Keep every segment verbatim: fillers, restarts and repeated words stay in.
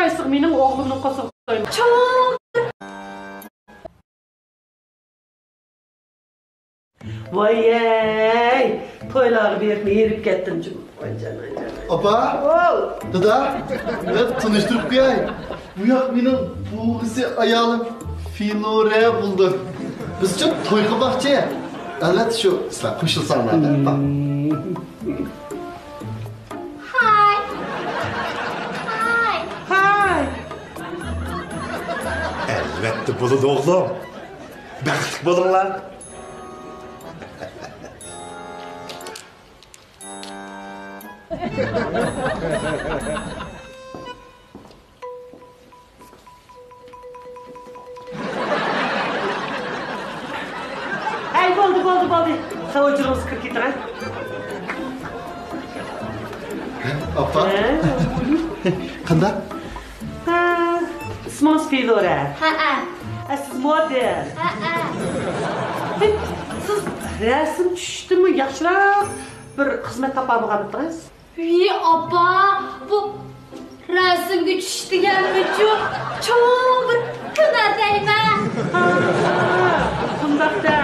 قايسىغا مېنىڭ ئوغلۇمنىڭ قورسىقىغا تويمىدى. چوڭ. ۋايەي، تويلارغا بېرىپ ھېرىپ كەتتىم جۇمۇ. ۋاي جان، ۋاي جان. ئاپا، ۋاو. دادا، مەن تونۇشتۇرۇپ قوياي. بۇ ياق مېنىڭ بوۋىسى، ئايالىم فىلورە بولىدۇ. بىزچۇ توي قىلماقچى. ئەلۋەتتە شۇ سىلەر قوشۇلساڭلار دەپ. ھاي. ھاي. ھاي. ئەلۋەتتە بولىدۇ ئوغلۇم. بەختلىك بولۇڭلار. ھەي، بولدى، بولدى، بولدى. ساۋۇجۇرىڭىزغا كىرىپ كېتىڭ، ھە. ئاپا. ھە؟ قانداق؟ ھە، ئىسمىڭىز فىلورە. ھەئە. ئە، سىز مودېل. ھەئە. ھەي، سىز رەسىم چۈشۈشتىمۇ ياخشىراق بىر خىزمەت تاپالمىغانمىدىڭىز؟ ۋىي، ئاپا، بۇ رەسىمگە چۈشۈش دېگەنمۇچۇ چوڭ بىر ھۈنەر دەيمەن. ھا، شۇنداق دە.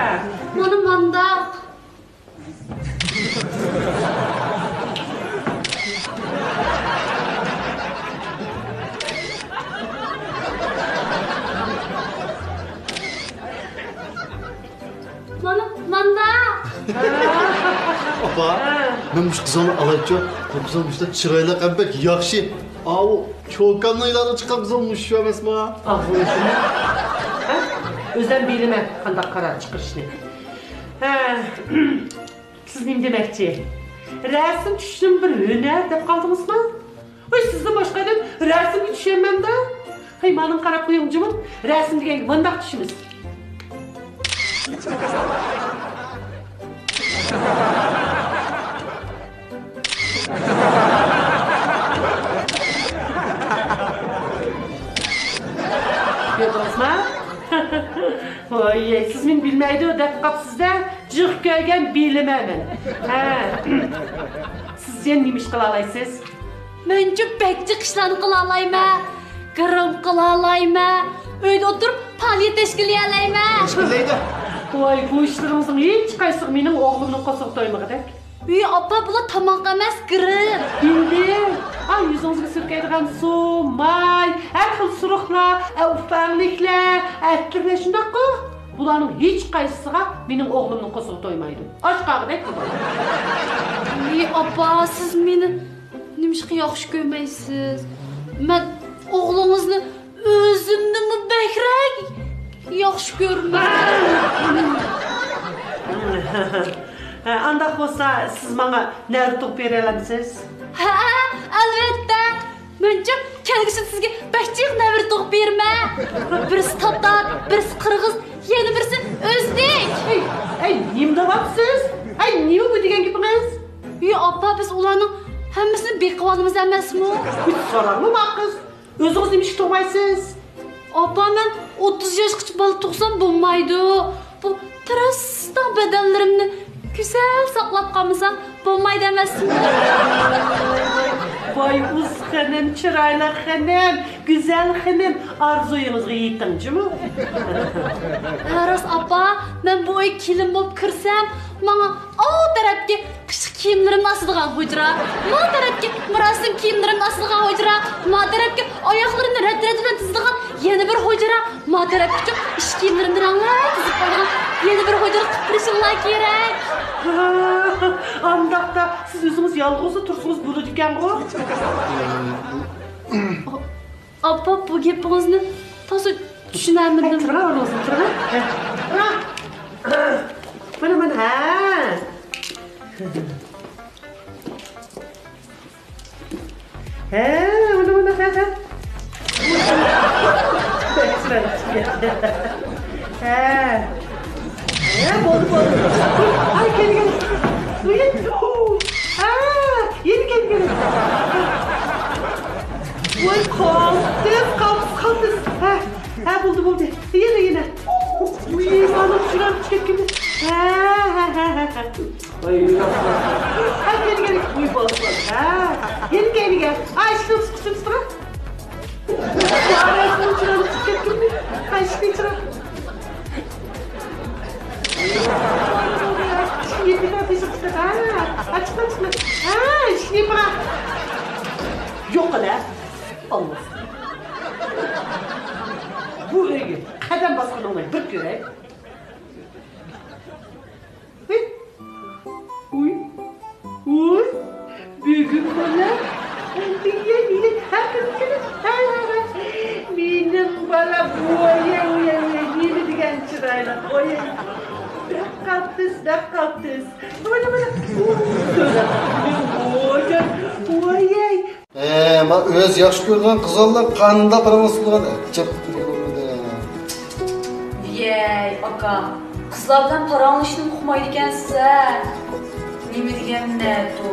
مانا مانداق. مانا، مانا. ئاپا، ھە. مەن مۇشۇ قىزىڭنى ئالايچۇ. بۇ قىزىڭ مۇشۇنداق چىرايلىق ھەم بەك ياخشى. ئاۋۇ چوكاننىڭ ئېلانىغا چىققان قىزىڭ مۇشۇ ئەمەسما؟ ئاھ، ھە؟ ئۆزۈم بىلىمەن قانداق قارار چىقىرىشنى. ھە. سىز نېمە دېمەكچى؟ رەسىم چۈشۈشنىمۇ بىر ھۈنەر دەپ قالدىڭىزمۇ؟ ۋاي، سىزدىن باشقا ئادەم رەسىمگە چۈشەلمەمدۇ؟ ھەي، مانا قاراپ قويۇڭ جۇمۇ. رەسىم دېگەنگە مۇنداق چۈشىمىز. كۆردىڭىزمۇ؟ ۋاي، سىز مېنى بىلمەيدۇ دەپ قاپسىز-دە. جىق كۆرگەن بىلىمەن مەن. ھە. سىز يەنە نېمە ئىش قىلالايسىز؟ مەنچۇ بەك جىق ئىشلارنى قىلالايمەن. گىرىم قىلالايمەن. ئۆيدە ئولتۇرۇپ پائالىيەت تەشكىللىيەلەيمەن. تەشكىللەيدۇ. ۋاي، بۇ ئىشلىرىڭىزنىڭ ھېچقايسىسىغا مېنىڭ ئوغلۇمنىڭ قورسىقى تويمىغۇدەك. ۋىي، ئاپا، بۇلار تاماق ئەمەس، گىرىم. بىلدىم. ئا، يۈزىڭىزگە سۈركەيدىغان سۇ، ماي، ھەر خىل سۇرۇقلار، ئە، ئۇپا ئەڭلىكلەر، ئەتىرلەر شۇنداققۇ؟ بۇلارنىڭ ھېچقايسىسىغا مېنىڭ ئوغلۇمنىڭ قورسىقى تويمايدۇ. ئاچ قالغۇدەك بۇلار. ۋىي، ئاپا، سىز مېنى نېمىشقا ياخشى كۆرمەيسىز؟ مەن ئوغلىڭىزنى ئۆزۈمدىنمۇ بەكرەك ياخشى كۆرىمەن. ھە، ئانداق بولسا، سىز ماڭا نەۋرە تۇغۇپ بېرەلەمسىز؟ ھە، ئەلۋەتتە. مەنچۇ كەلگۈسىدە سىزگە بەك جىق نەۋرە تۇغۇپ بېرىمەن. بىرسى تاتار، بىرسى قىرغىز، يەنە بىرسى ئۆزبېك. ئەي، ئەي، نېمە دەۋاتىسىز؟ ئەي، نېمە بۇ دېگەن گېپىڭىز؟ ۋىي، ئاپا، بىز ئۇلارنىڭ ھەممىسىنى بېقىۋالىمىز ئەمەسمۇ؟ ھېچ سوراڭمۇ ما قىز؟ ئۆزىڭىز نېمىشقا تۇغمايسىز؟ ئاپا، مەن ئوتتۇز ياشقىچە بالا تۇغسام بولمايدۇ. بۇ تىرىستاق بەدەنلىرىمنى گۈزەل ساقلاپ قالمىسام بولمايدۇ ئەمەسمۇ؟ ۋاي، ئۇز خېنىم، چىرايلىق خېنىم، گۈزەل خېنىم، ئارزۇيىڭىزغا يېتىڭ جۇمۇ. ھە، راست ئاپا، مەن بۇ ئۆيگە كېلىن بولۇپ كىرسەم، ماڭا ئاۋۇ تەرەپكە قىشلىق كىيىملىرىمنى ئاسىدىغان ھۇجرا، ما تەرەپكە مۇراسىم كىيىملىرىمنى ئاسىدىغان ھۇجرا، ما تەرەپكە ئاياغلىرىنى رەت-رەت بىلەن تىزىدىغان يەنە بىر ھۇجرا، ما تەرەپكىچۇ ئىش كىيىملىرىمنى رەڭلەپ تىزىپ قويىدىغان يەنە بىر ھۇجرا قىلىپ بېرىشىڭلار كېرەك. ئانداقتا سىز ئۆزىڭىز يالغۇزلا تۇرسىڭىز بولىدىكەنغۇ؟ ئاپا، بۇ گېپىڭىزنى تازا چۈشىنەلمىدىم. تۇرۇڭ، ئورنىڭىزدىن تۇرۇڭ. تۇرۇڭ. مانا، مانا، ھە. ھە، مانا، مانا، ھە، ھە. ھە. ھە، بولدى، بولدى. ئاي، كەلدى، كەلدى. ھە، يەنە كەلدى، كەلدى. ۋاي، قالتىس، قالتىس، قالتىس. ھە، ھە، بولدى، بولدى. يەنە، يەنە. ۋىي، مانا چىرايلىق چىقىپ كەتتى. ھە، ھە، ھە، ھە، ھە. ۋاي، ھە، كەلگەن. ۋاي، بالىسى. ھە، يەنە كەلگەن. ئاي، ئىشلىرىڭىز قۇتۇلسۇن. دەپ قاپتىز. مانا، مانا. ئۇ، سۆزلەپ، ۋايجان، ۋايەي. ئە، ما ئۆز ياخشى كۆرىدىغان قىزلار قانداق پاراڭلىشىدىغان ئەجەب. يەي، ئاكا، قىزلار بىلەن پاراڭلىشىشنى ئۇقمايدىكەنسىز ھە. نېمە دېگەن نەتۇ؟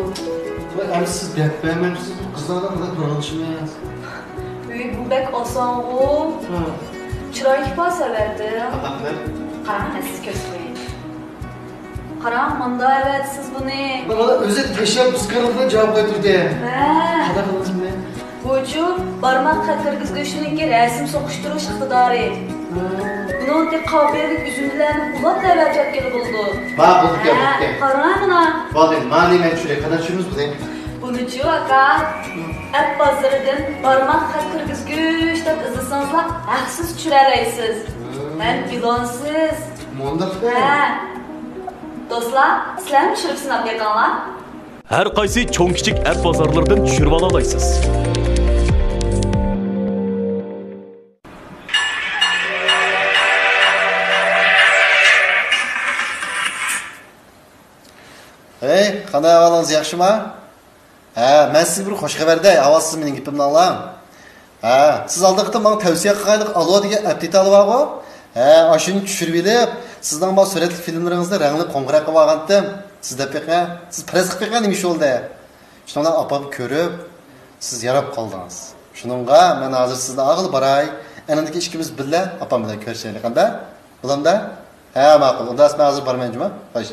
ۋاي، ئەمدى سىز دەپ بەرمەمسىز، قىزلار بىلەن قانداق پاراڭلىشىمىز؟ ئۆي بۇ بەك ئاسانغۇ. ھە. چىرايلىق پاس ئەۋەتتىڭ. ئاپا، مەن. قاراڭ، مەن سىزگە كۆرسىتىپ قوياي. قاراڭ، ماندا ئەۋەتسىز بۇنى. مانا ئۆزى تەشەببۇسكارلىقىدا جاۋاب قايتۇردى. ھە. قانداق قىلىمىز بۇنى؟ بۇچۇ بارماق خەت كىرگۈزگۈچنىڭكى رەسىم سوقۇشتۇرۇش ئىقتىدارى. ھە. بۇنىڭدىكى قاپىيەلىك ئۈزۈندىلەرنى ئۇلاپ ئەۋەتىۋەتكىلى بولىدۇ. ھە، بولىدىكەن، ھە، بولىدىكەن. قاراڭ مانا. بولدى، مانى مەن چۈشۈرەي. قانداق چۈشۈرىمىز بۇنى؟ بۇنىچۇ ئاكا، ئەپ بازىرىدىن بارماق خەت كىرگۈزگۈچ دەپ ئىزدىسىڭىزلا ھەقسىز چۈشۈرەلەيسىز. ھە. ھەم ئېلانسىز. مۇنداق. ھە. دوستلار، سىلەرمۇ چۈشۈرۈپ سىناپ بېقىڭلار. ھەر قايسى چوڭ-كىچىك ئەپ بازارلىرىدىن چۈشۈرۈۋالالايسىز. ھەي، قانداق ئەھۋالىڭىز، ياخشىما؟ ھە، مەن سىزگە بىر خۇش خەۋەر دەي، ئاۋۋال سىز مېنىڭ گېپىمنى ئاڭلاڭ. ھە، سىز ئالدىنقى قېتىم ماڭا تەۋسىيە قىلغانلىق ئالو دېگەن ئەپتىتالى بارغۇ؟ ھە، ئاشۇنى چۈشۈرۈۋېلىپ، سىزنىڭ بار سۈرەتلىك فىلىملىرىڭىزنى رەڭلىك قوڭغۇراق قىلىۋالغانتىم. سىز دەپ بېقىڭ، سىز پەرەز قىلىپ بېقىڭ، نېمە ئىش بولدى؟ شۇنىڭ بىلەن ئاپام كۆرۈپ، سىز ياراپ قالدىڭىز. شۇنىڭغا مەن ھازىر سىزنى ئالغىلى باراي. ئاندىن كېيىن ئىككىمىز بىللە ئاپام بىلەن كۆرۈشەيلى، قانداق؟ بولامدا؟ ھە، ماقۇل. ئۇنداق مەن ھازىر بارىمەن جۇمۇ. خوش.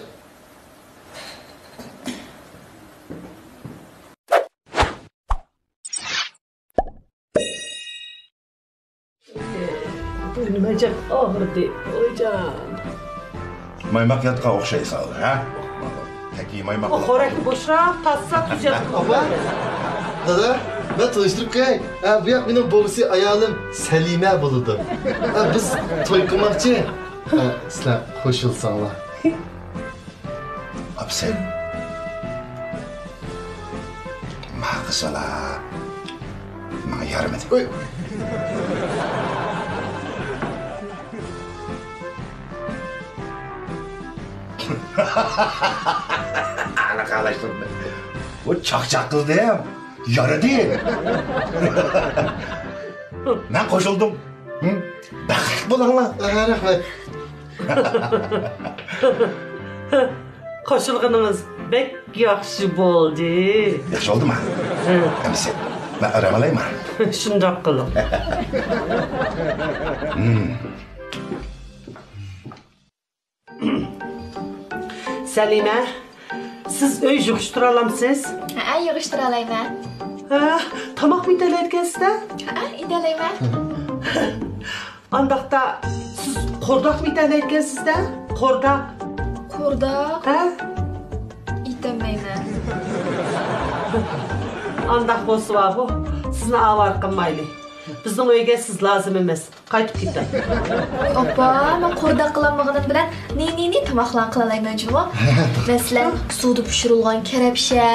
بوينۇم ئەجەب ئاغرىدى، ۋايجان. مايماق ياتقان ئوخشايسەن، ھە؟ تەكى مايماق. ئۇ خورەكنى بوشراق تارتسا تۈزەتتى. ئاپا، دادا، مەن تونۇشتۇرۇپ قوياي. ھە، بۇ ياق مېنىڭ بوۋىسى، ئايالىم سەلىمە بولىدۇ. ھە، بىز توي قىلماقچى. ھە، سىلەر قوشۇلساڭلار. ئاپىسى، ما قىزالا ماڭا يارىمىدى. ئۇي. ئانا قالايسىز. بۇ چاقچاق قىلدىم. يارىدى. مەن قوشۇلدۇم. ھە؟ بەختلىك بولۇڭلار. ھە، رەھمەت. قوشۇلغىنىڭىز بەك ياخشى بولدى. ياخشى بولدىما؟ ھە. ئەمىسە، مەن ئارام ئالايما؟ شۇنداق قىلىڭ. ھىم. سەلىمە، سىز ئۆي يىغىشتۇرالامسىز؟ ھەئە، يىغىشتۇرالايمەن. ھە، تاماقمۇ ئېتەلەيدىكەنسىز-دە؟ ھەئە، ئېتەلەيمەن. ئانداقتا سىز قورداقمۇ ئېتەلەيدىكەنسىز-دە؟ قورداق. قورداق؟ ھە؟ ئېتەلمەيمەن. ئانداق بولسا بارغۇ، سىزنى ئاۋارە قىلمايلى. بىزنىڭ ئۆيگە سىز لازىم ئەمەس. قايتىپ كېتىڭ. ۋاي ئاپا، مەن قورداق قىلالمىغىنىم بىلەن نى، نى، نى تاماقلارنى قىلالايمەن جۇمۇ. مەسىلەن، سۇدا پىشۇرۇلغان كەرەپشە،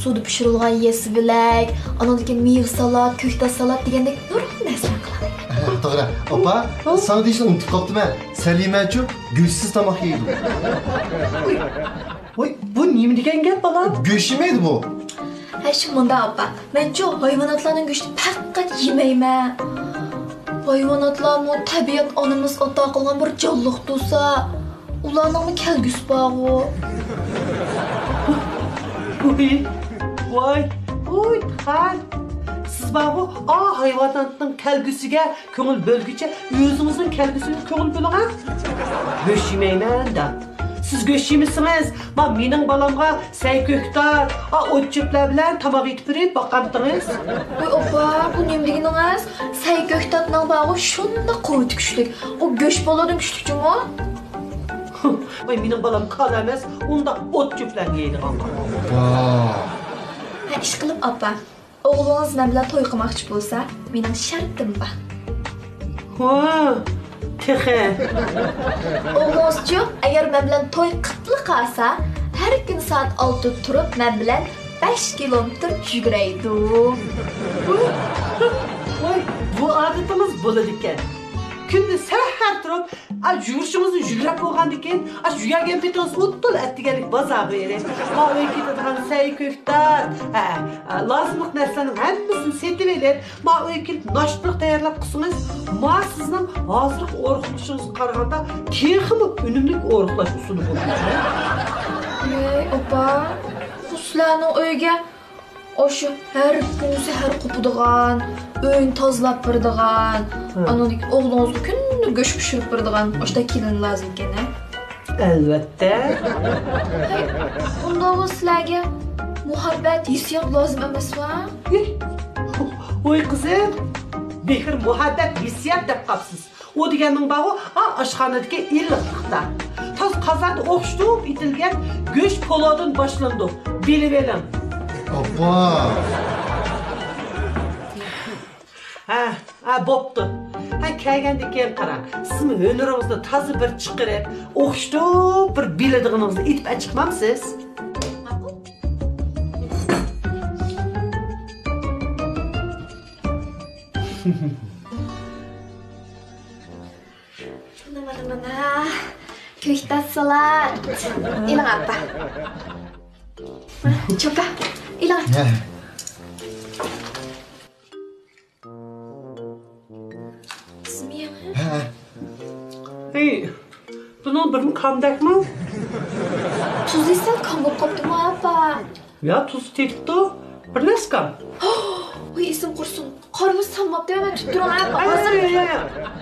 سۇدا پىشۇرۇلغان يېسىۋىلەك، ئانىڭدىن كېيىن مېۋە سالات، كۆكتات سالات دېگەندەك نۇرغۇن نەرسىلەرنى قىلالايمەن. توغرا. ئاپا، ساڭا دېيىشنى ئۇنتۇپ قاپتىمەن. سەلىمەچۇ گۆشسىز تاماق يەيدۇ. ۋاي، بۇ نېمە دېگەن گەپ، بالام؟ گۆش يېمەيدۇ بۇ. ھە، شۇ مۇنداق، ئاپا. مەنچۇ ھايۋاناتلارنىڭ گۆشىنى پەقەت يېمەيمەن. ھايۋاناتلارمۇ تەبىئەت ئانىمىز ئاتا قىلغان بىر جانلىق تۇرسا، ئۇلارنىڭمۇ كەلگۈسى بارغۇ. ۋاي، ۋاي، ۋاي، خان. سىز بارغۇ، ئا ھايۋاناتنىڭ كەلگۈسىگە كۆڭۈل بۆلگۈچە، ئۆزىڭىزنىڭ كەلگۈسىگە كۆڭۈل بۆلۈڭ، ھە؟ گۆش يېمەيمەن دەپ. سىز گۆش يېمىسىڭىز، ما مېنىڭ بالامغا سەي كۆكتات، ئا ئوت چۆپلەر بىلەن تاماق ئېتىپ بېرىپ باقامتىڭىز؟ ۋاي ئاپا، بۇ نېمە دېگىنىڭىز؟ سەي كۆكتاتنىڭ بارغۇ شۇنداق قۇۋۋىتى كۈچلۈك. ئۇ گۆش بالىدىن كۈچلۈكچىمۇ؟ ۋاي، مېنىڭ بالام كالا ئەمەس، ئۇنداق ئوت چۆپلەرنى يەيدىغانغا. ۋاھ. ھە، ئىشقىلىپ ئاپا، ئوغلىڭىز مەن بىلەن توي قىلماقچى بولسا، مېنىڭ شەرتىم بار. ۋا، تېخى. ئوغلىڭىزچۇ، ئەگەر مەن بىلەن توي قىپلا قالسا، ھەر كۈنى سائەت ئالتىدە تۇرۇپ، مەن بىلەن بەش كىلومېتىر يۈگۈرەيدۇ. ۋاي، بۇ ئادىتىمىز بولىدىكەن. كۈندە سەھەر تۇرۇپ، ئا، يۈگۈرۈشىڭىزنى يۈگرەپ بولغاندىن كېيىن، ئاشۇ يۈگەرگەن پېتىڭىز ئۇدۇل ئەتىگەنلىك بازارغا بېرىڭ. ما ئۆيگە كېتىدىغان سەي كۆكتات، ھە، ھە، لازىملىق نەرسىلەرنىڭ ھەممىسىنى سېتىۋېلىپ، ما ئۆيگە كېلىپ ناشتىلىق تەييارلاپ قىلسىڭىز، ما سىزنىڭ ھازىرقى ئورۇقلىشىڭىزغا قارىغاندا تېخىمۇ ئۈنۈملۈك ئورۇقلاش ئۇسۇلى بولىدۇ. ۋەي، ئاپا، بۇ سىلەرنىڭ ئۆيگە ئاشۇ ھەر كۈنى سەھەر قوپىدىغان، ئۆينى تازىلاپ بېرىدىغان، ھە. ئانىڭدىن كېيىن ئوغلىڭىزغا كۈندە گۆش پىشۇرۇپ بېرىدىغان ئاشۇنداق كېلىن لازىم ئىكەن، ھە؟ ئەلۋەتتە. ھەي، ئۇنداق بولسا سىلەرگە مۇھەببەت، ھېسسىيات لازىم ئەمەسمۇ، ھە؟ ھېي، ۋوي قىزىم، مېھىر، مۇھەببەت، ھېسسىيات دەپ قاپسىز. ئۇ دېگەننىڭ بارغۇ، ئا، ئاشخانىدىكى ئىللىقلىقتا. تاز قازاندا ئوخشىتىپ ئېتىلگەن گۆش پولادىن باشلىنىدۇ. بىلىۋېلىڭ. ئاپا! ھە، ھە، بوپتۇ. ھە، كەلگەندىن كېيىن قارا. سىزمۇ ھۈنىرىڭىزنى تازا بىر چىقىرىپ، ئوخشىتىپ بىر بىلىدىغىنىڭىزنى ئېيتىپ ئەچىقمامسىز؟ ماقۇل. مانا، مانا، مانا. كۆكتات سالات. ئېلىڭ، ئاپا. چوپا، ئېلىڭ. ھە. سىزمۇ يەڭ. ھە. ھەي، بۇنىڭ بىرمۇ كامدەكمۇ؟ تۇزى سەل كام بولۇپ قاپتىمۇ، ئاپا؟ يا، تۇز تېتىپتۇ. بىر نەسكام. ۋاي، ئېسىم قۇرسۇن. قارىمۇ سالماپتۇ، مەن تۇتۇپ تۇرۇڭ، ھە، ھازىر. ئاي، ئاي، ئاي، ئاي.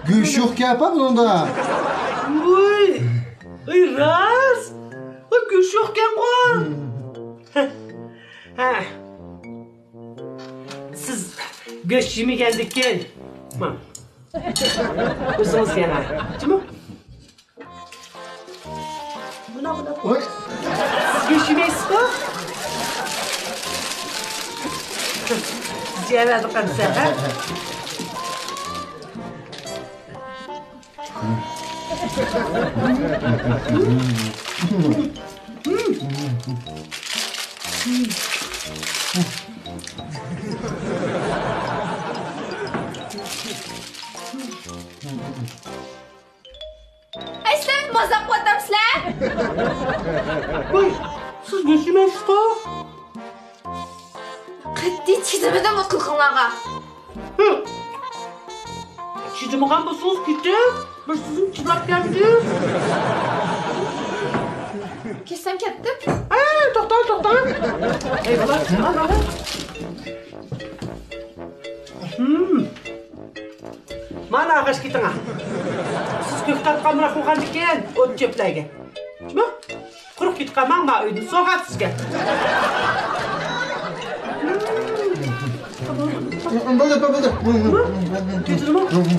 گۆش يوقكەن ئاپا بۇنىڭدا. ۋوي، ئاي، راست. ۋوي، گۆش يوقكەنغۇ. ھە. ھە. سىز گۆش يېمىگەندىكىن. ما. ئۆزىڭىز يەڭ، جۇمۇ. بۇنا، بۇنا. ۋوي. سىز گۆش يېمەيسىزغۇ؟ سىز يەۋەردىڭ قەمسە، ھە؟ ئەي، سىلەر مازاق قىلىۋاتامسىلەر؟ ۋوي، سىز نېمە دېمەيسىزغۇ؟ قەتئىي چىدىمىدىم بۇ قىلىقىڭلارغا. ھە. چىدىمىغان بولسىڭىز كېتىڭ. بىر سىزمۇ چىداپ كەلمىدىڭىز. كەتسەم كەتتىم. ئە، توختاڭ، توختاڭ. ئەي، بالام، ئال، ئال. ھىم. مانا ئاغاچ كېتىڭا. سىز كۆكتاتقا ئامراق بولغاندىكىن ئوت چۆپلەرگە. جۇمۇ؟ قۇرۇق كېتىپ قالماڭ، ما ئۆيدىن سوۋغات سىزگە. بولدى، بولدى. كېتىدىمۇ؟ بولدى.